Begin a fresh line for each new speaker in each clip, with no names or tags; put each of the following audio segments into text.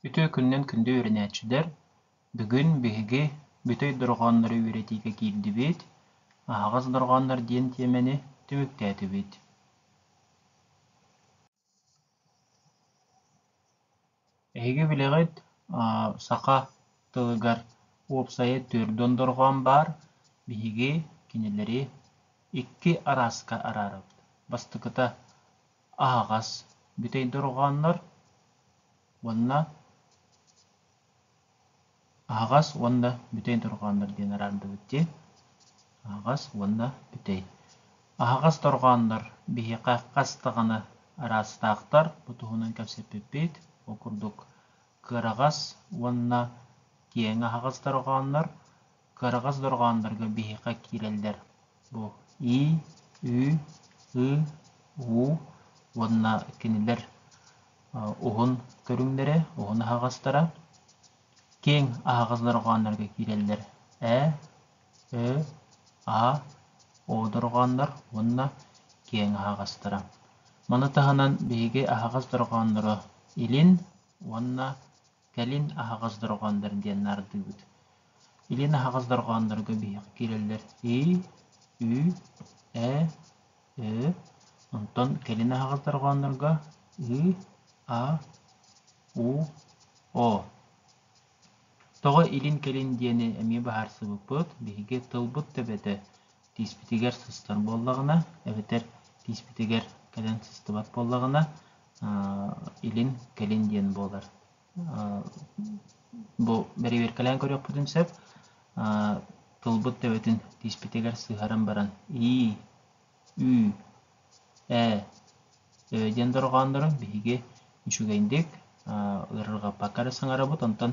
Үтүө күнүнэн күндү үөрэнээччилэр! Бүгүн биһиги бүтэй дорҕооннору үөрэтиигэ киирдибит, аһаҕас дорҕооннор диэн тиэмэни түмүктээтибит. Эһиги билэҕит, саха тылыгар уопсайа 40 дорҕоон баар, биһиги кинилэри икки арааска араарабыт. Бастакыта аһаҕас бүтэй дорҕооннор уонна аһаҕас уонна бүтэй дорҕооннор диэн араардыбыт дии. Аһаҕас уонна бүтэй. Аһаҕас дорҕооннор биһиэхэ хас даҕаны араастаахтар, бу туһунан кэпсэппиппит. Ол курдук кыараҕас уонна киэҥ аһаҕас дорҕооннор. Кыараҕас дорҕооннорго биһиэхэ киирэллэр бу И, Ү, Ы, У уонна кинилэр уһун көрүҥнэрэ, уһун аһаҕастара. Киэҥ аһаҕас дорҕооннорго киирэллэр Э, Ö, А, О дорҕооннор уонна киэҥ аһаҕастара. Маны таһынан биһиги аһаҕас дорҕооннору илин уонна кэлин аһаҕас дорҕооннор диэн наардыыбыт. Илин аһаҕас дорҕооннорго биһиэхэ киирэллэр И, Ү, Э, Ö, онтон кэлин аһаҕас дорҕооннорго Ы, А, У, О. Тоҕо илин-кэлин диэни эмиэ быһаарсыбыппыт, биһиги тылбыт төбөтө тииспитигэр сыстар буоллаҕына, эбэтэр тииспитигэр кэлэн сыстыбат буоллаҕына, илин-кэлин диэн буолар. Бу бэрэбиэркэлээн көрүөхпүтүн сөп. Тылбыт төбөтүн тииспитигэр сыһаран баран ии, ү, ээ, ö диэн дорҕооннору биһиги үчүгэйдик ыарырҕаппакка эрэ саҥарабыт. Онтон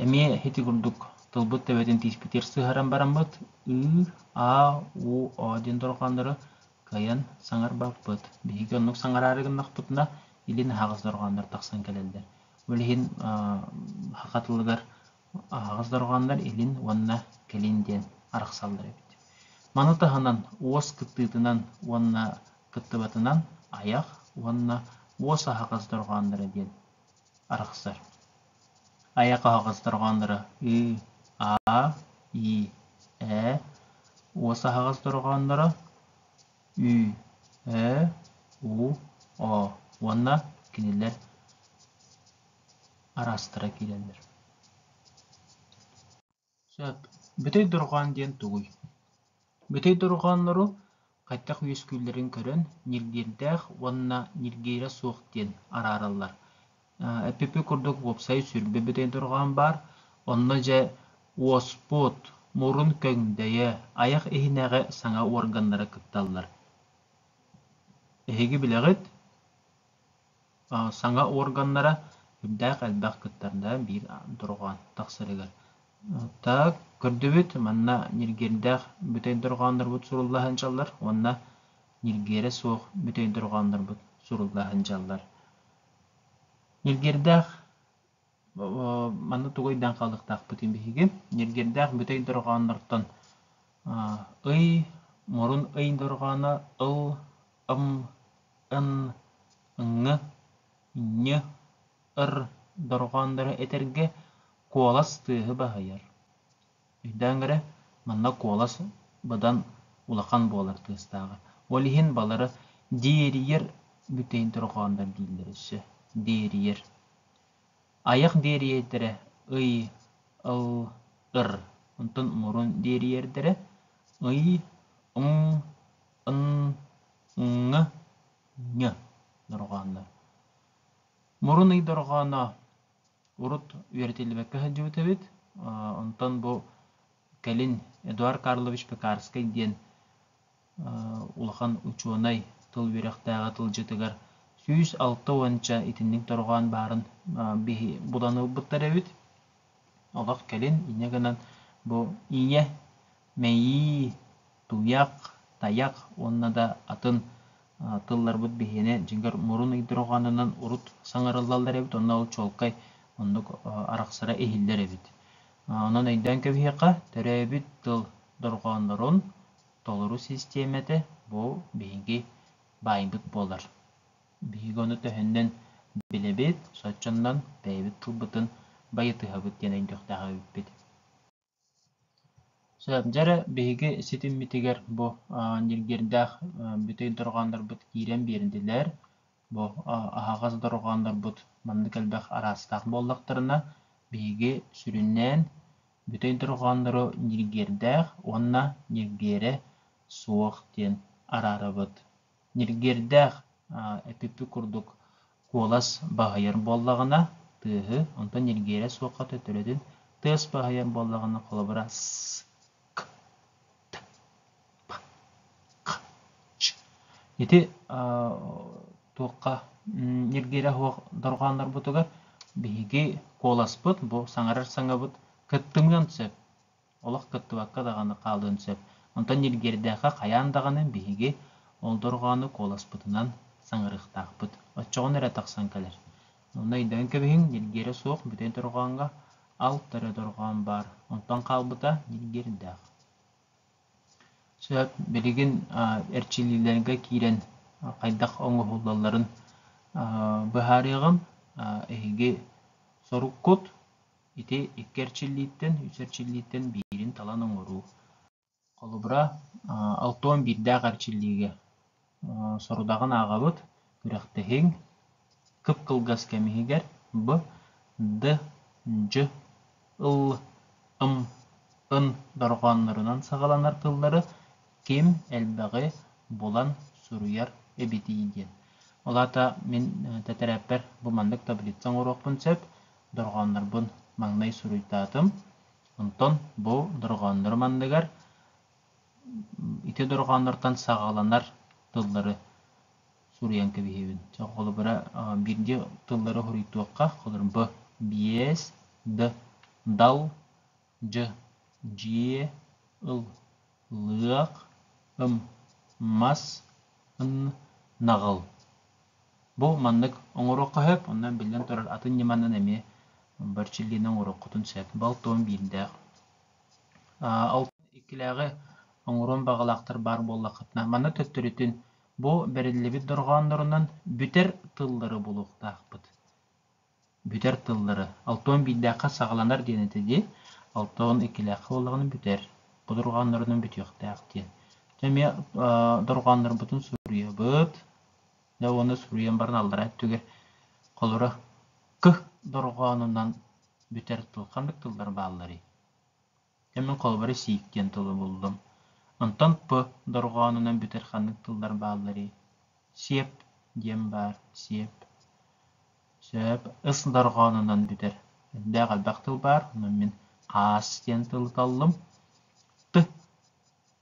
эмиэ ити курдук тылбыт төбөтүн тииспитигэр сыһаран бараммыт ыы, аа, уу, оо диэн дорҕооннору кыайан саҥарбаппыт. Биһиги оннук саҥараары гыннахпытына, илин аһаҕас дорҕооннор тахсан кэлэллэр. Ол иһин саха тылыгар аһаҕас дорҕооннор илин уонна кэлин диэн арахсаллар эбит. Маны таһынан уос кыттыытынан уонна кыттыбатынан айах уонна уос аһаҕас дорҕоонноро диэн арахсар. Айах аһаҕас дорҕоонноро ы, а, и, э, уос аһаҕас дорҕоонноро ү, э, у, о уонна кинилэр араастара киирэллэр. Сөп. Бүтэй дорҕоон диэн тугуй? Бүтэй дорҕооннору хайдах үөскүүллэрин көрөн, ньиргиэрдээх уонна ньиргиэрэ суох диэн араараллар. Эппиппит курдук уопсай сүрбэ бүтэй дорҕоон баар, онно дьэ уоспут, мурун көҥдөйө, айах иһинээҕи саҥа уорганнара кытталлар. Эһиги билэҕит, Саҥа уорганнара үрдээх элбэх кыттарда биир дорҕоон тахсарыгар. Так, көрдүбүт, манна ньиргиэрдээх бүтэй дорҕооннорбут сурулла сылдьаллар уонна ньиргиэрэ суох бүтэй дорҕооннорбут сурулла сылдьаллар. Ньиргиэрдээх манна тугу өйдөөн хаалыахтаахпытый биһиги? Ньиргиэрдээх бүтэй дорҕооннортон ый, мурун ый дорҕооно, ыл, ым, ын, ҥ, нь, р дорҕооннору этэргэ куолас тыаһы баһыйар. Өйдөөн эрэ, манна куолас быдан улахан буолар тыастааҕа. Ол иһин балары диэрийэр бүтэй дорҕооннор дииллэр өссө. Диэрийэр. Айах диэрийэрдэрэ ый, ыл, ыр. Онтон мурун диэрийэрдэрэ ый, ым, ын, ҥ, ñ дорҕооннор. Мурун ый дорҕооно урут үөрэтиллибэккэ сылдьыбыт эбит. Онтон бу кэлин Эдуард Карлович Пекарскай диэн улахан учуонай тыл үөрэхтээҕэ тылдьытыгар 106 уонча итинник дорҕоон баарын булан ылбыттар эбит. Олох кэлин инньэ гынан бу ийэ, мэйии, туйах, тайах уонна да атын тылларбыт биһиэнэ дьиҥэр мурун ыйдырҕанынан урут саҥарыллаллар эбит, онно ол чуолкай оннук арахсара иһиллэр эбит. Онон өйдөөн кэбиһиэххэ, төрөөбүт тыл дорҕооннорун толору систиэмэтэ бу биһиги баайбыт буолар. Биһиги ону төһөннөн билэбит, соччоннон бэйэбит тылбытын байытыһабыт диэн өйдүөхтээх эбиппит. Сөп, дьэ эрэ биһиги ситиммитигэр бу ньиргиэрдээх бүтэй дорҕооннорбут киирэн биэрдилэр. Бу аһаҕас дорҕооннорбут маннык элбэх араастаах буоллахтарына, биһиги сүрүннээн бүтэй дорҕооннору ньиргиэрдээх уонна ньиргиэрэ суох диэн араарабыт. Ньиргиэрдээх эпиппит курдук куолас баһыйар буоллаҕына тыаһы, онтон ньиргиэрэ суохха төттөрүтүн тыас баһыйар буоллаҕына холобура с, к, т, п, х, ч. Ити туохха ньиргиэрэ суох дорҕооннорбутугар биһиги куоласпыт, бу саҥарар саҥабыт кыттымыан сөп. Олох кыттыбакка даҕаны хаалыан сөп. Онтон ньиргиэрдээххэ хайаан даҕаны биһиги ол дорҕоону куоласпытынан саҥарыахтаахпыт. Оччоҕуна эрэ тахсан кэлэр. Онно өйдөөн кэбиһиҥ, ньиргиэрэ суох бүтэй дорҕооҥҥо алта эрэ дорҕоон баар, онтон хаалбыта ньиргиэрдээх. Сөп, билигин эрчиллиилэргэ киирэн хайдах оҥоһуллалларын быһаарыаҕым. Эһиги соруккут Ити икки эрчиллииттэн, үс эрчиллииттэн биирин талан оҥоруу. Холобура, 61-дээх эрчиллиигэ сорудаҕын ааҕабыт, күрэхтэһиҥ, кып-кылгас кэм иһигэр Б, Д, Дж, Л, М, Н дорҕооннорунан саҕаланар тыллары ким элбэҕи булан суруйар эбитий диэн. Ол аата мин тэтэрээппэр бу маннык таблица оҥоруохпун сөп, дорҕооннорбун маҥнай суруйтаатым. Онтон бу дорҕооннорум анныгар ити дорҕооннортон саҕаланар тыллары суруйан кэбиһэбин. Чэ, холобура, биирдии тыллары суруйтуохха, холобура, б, биэс, д, дал, дж, дьиэ, ыл, лыах, ым, мас, н, наҕыл. Бу маннык оҥоруохха сөп, онно биллэн турар атын ньыманан эмиэ барчиллиини оҥоруоххутун сөп. Балтон биирдээх. Алтан иккилээҕи оҥоруон баҕалаахтар баар буоллаххытына, манна төттөрүтүн бу бэриллибит дорҕооннорунан бүтэр тыллары булуохтаахпыт. Бүтэр тыллары. Алтан биирдээххэ саҕаланар диэн этэ дии. Алтан иккилээххэ буоллаҕына бүтэр. Бу дорҕооннорунан бүтүөхтээх диэн. Дьэ эмиэ дорҕооннорбутун суруйабыт. Дьэ уонна суруйан баран аллараа өттүгэр холоро к дорҕоонунан бүтэр тыл ханнык тыллар баалларый? Дьэ мин холобура сиик диэн тылы буллум. Онтон п дорҕоонунан бүтэр ханнык тыллар баалларый? Сиэп диэн баар, сиэп. Сөп, ыс дорҕоонунан бүтэр. Элбэх элбэх тыл баар, онон мин хаас диэн тылы таллым. Т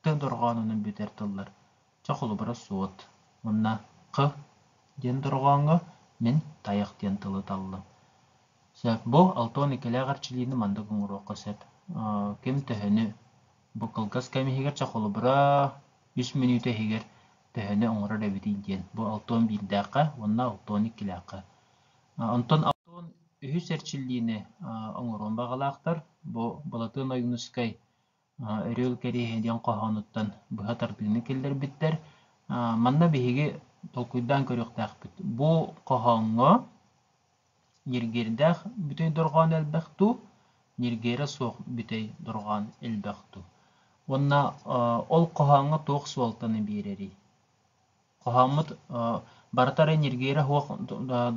т дорҕоонунан бүтэр тыллар. Чэ холобура суот. Уонна х диэн дорҕооҥҥо мин тайах диэн тылы таллым. Сөп, бу 62-лээх эрчиллиини маннык оҥоруохха сөп. Ким төһөнү бу кылгас кэм иһигэр чэ холобура үс мүнүүтэ иһигэр төһөнү оҥорор эбитий диэн. Бу 61-дээххэ уонна 62-лээххэ. Онтон 63 эрчиллиини оҥоруон баҕалаахтар. Бу Былатыан Ойуунускай Өрүөл кэриэһэ диэн хоһоонуттан быһа тардыыны киллэрбиттэр. Манна биһиги толкуйдаан көрүөхтээхпит. Бу хоһооҥҥо ньиргиэрдээх бүтэй дорҕоон элбэх дуу, ньиргиэрэ суох бүтэй дорҕоон элбэх дуу? Уонна ол хоһооҥҥо туох суолтаны биэрэрий? Хоһооммут барыта эрэ ньиргиэрэ суох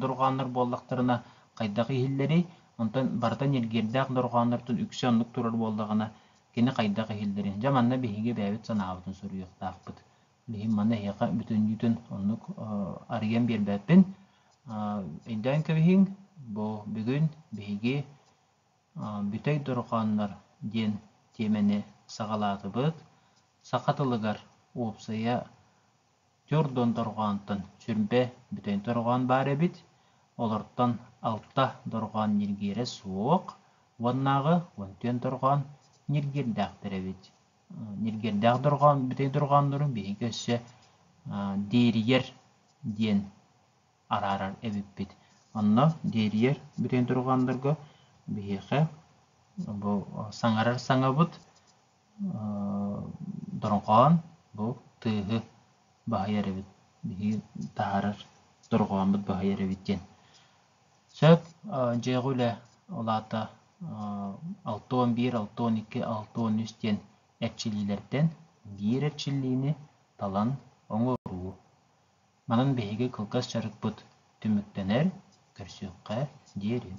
дорҕооннор буоллахтарына хайдах иһиллэрий? Онтон барыта ньиргиэрдээх дорҕооннортон үксэ оннук турар буоллаҕына, кини хайдах иһиллэрий? Дьэ манна биһиги бэйэбит санаабытын суруйуохтаахпыт. Билигин манна эһиэхэ бүтүннүүтүн оннук арыйан биэрбэппин. Өйдөөн кэбиһиҥ, бу бүгүн биһиги Бүтэй дорҕооннор диэн тиэмэни саҕалаатыбыт. Саха тылыгар уопсайа түөрт дорҕоонтон сүрбэ бүтэй дорҕоон баар эбит, олортон алта дорҕоон ньиргиэрэ суох, уоннааҕы 14 дорҕоон ньиргиэрдээхтэр эбит. Ньиргиэрдээх дорҕоон бүтэй дорҕооннору биһиги өссө диэрийэр диэн араарар эбиппит. Онно диэрийэр бүтэй дорҕооннорго биһиэхэ бу саҥарар саҥабыт дорҕоон бу тыаһы баһыйар эбит, биһиги таһаарар дорҕооммут баһыйар эбит диэн. Сөп, дьиэҕэ үлэ ол аата 61, 62, 63 диэн эрчиллиилэртэн биир эрчиллиини талан оҥоруу. Манан биһиги кылгас дьарыкпыт түмүктэнэр, көрсүөххэ диэри.